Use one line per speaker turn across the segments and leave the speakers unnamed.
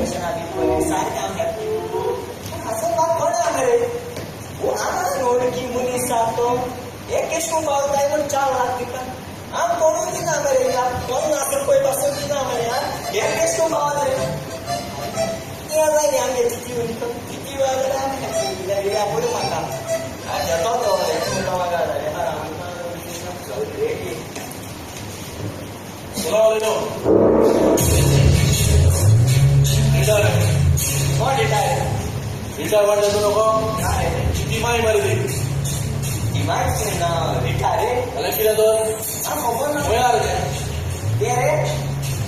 डेकोरेशनां बी पळय सारकें आमकां हांसो बाब कोण आहा मरे वो आमकां वळखी मनीस आहा तो एक केश करून पावताय म्हूण 4 लाख दिता आम कोणूच दिना मरे कोण 1 लाख रुपये पासून दिना मरे हा हे केश करून पावता रे ते जाय न्ही आमगे चिती उरता चिती जाल्यार आमी पुरो म्हाका येतो तो म्हणटा म्हाका रेडी.
कोणा उलयलो? रिटायर.
कोण रिटायर?
रिटायर वाडले तूं नको.
ना रे.
ती माय मरे ती.
ती माय ना रिटायर रे.
जाल्यार कितें तर?
आं, खबर ना.
खंय आहा रे तें?
ते रे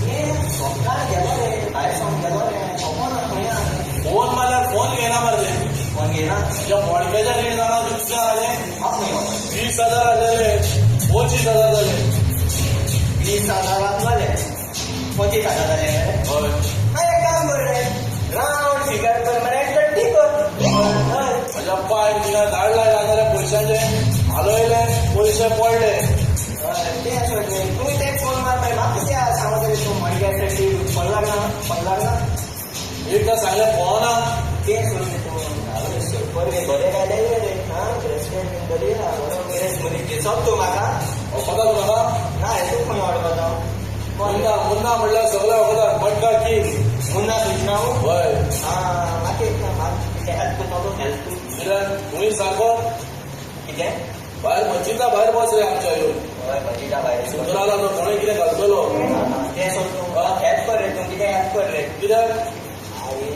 ते सोमकार गेलो रे, भायर सोम गेलो रे, खबर ना खंय आहा.
फोन मारल्यार फोन घेना मरे ते.
फोन घेना.
तुज्या मडक्याच्या रेट जाणा तूं कितले जालें?
हांव खंय वचों?
20,000 आसलेले, 25,000 जाले.
20,000 जाले, 25,000 जाले रे.
हय.
हां, एक काम कर रे, रावंड फिगर कर मरे, 30 कर. हय.
म्हज्या पाय थिंगा झाड लायला जाल्यार पयशांचे हालयले, पयशे पडले.
हय, तें सोड रे, तुमी तें फोन मार मागीर म्हाका कितें सांगता रे तूं मडक्यासाठी फोन लागना, फोन लागना.
एकदां सांगलें फोना.
तें सोडून तूं बरें बरें घालें रे. हां, ब्रेसलेट बीन बरी आहा, बरो मनीस मनीस दिसत तूं म्हाका.
वखदां तूं म्हाका?
ना रे, तूं खंय वळखता? कोण?
मुन्ना. मुन्ना म्हणल्यार सगळे वखदां मडका किंग.
मुन्ना तुजें नांव?
हय.
आं, म्हाका एक ना, म्हाका कितें हेल्प करता तूं, हेल्प तूं?
कित्याक तुमी सारको
कितें?
भायर मस्जिदा भायर बस रे आमच्या येवन.
हय, मस्जिदा भायर.
सुंदराला तो कोणें कितें घालतलो.
तें सोड, तूं हेल्प कर रे, तूं कितें हेल्प कर रे.
कित्याक?
आरे,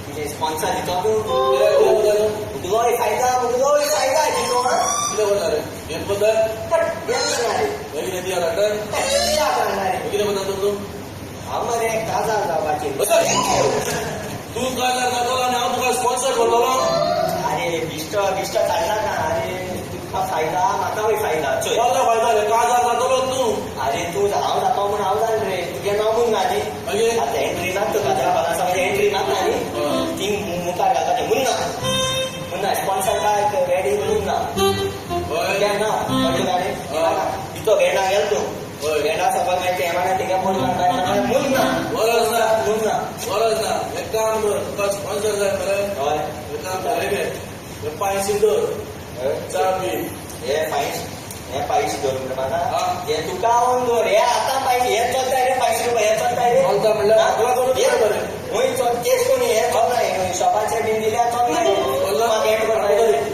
कितें स्पॉन्सर दितो तूं?
कित्याक, कितें करता तूं?
तुजो फायदा, तुजो फायदा दितो. हां.
कितें करता रे? गेम करता?
गेम करना रे.
मागीर कितें दिया धाडटा?
दिया करना रे.
कितें करता तूं तूं?
हांव मरे काजार जावपाची.
बस, तूं काजार जातलो आनी हांव तुका स्पॉन्सर करतलो?
अरे, बिश्ट बिश्ट काडनाका. अरे, तुका फायदा, म्हाका फायदा, चोय.
कसलो फायदा रे? काजार जातलो तूं.
अरे, तूं हांव जातो म्हूण हांव जाण रे, तुगें नांव म्हूण घाली.
मागीर?
आतां एंट्री मात तुका त्या बालासाची एंट्री मात न्ही, ती मुखार घालता ते मुन्ना, मुन्ना स्पॉन्सर काय रेडी मुन्ना. तुगें नांव कळ्ळें तुका रे? तितो भेंडा गेल तूं. भेंडा सगळं मागीर ते मागीर तिका फोन मारता, मुन्ना.
गरज ना.
मुन्ना.
गरज ना. एक काम कर, तुका स्पॉन्सर जाय मरे.
हय.
एक काम कर, हे घे, हे पांयशी दर, चा पी.
हे पांयश, हे पांयशी दवर म्हणटा म्हाका?
हा.
हे तुका हांव दवर, हे आतां पांयशी, हे चलता रे, 500 रुपया हे चलता रे.
चलता म्हणल्यार म्हाका करून बरें.
खंय चल केस कोणी हे चलना, शॉपाचेर बीन दिल्यार चलना.
चलना?
म्हाका हें करता.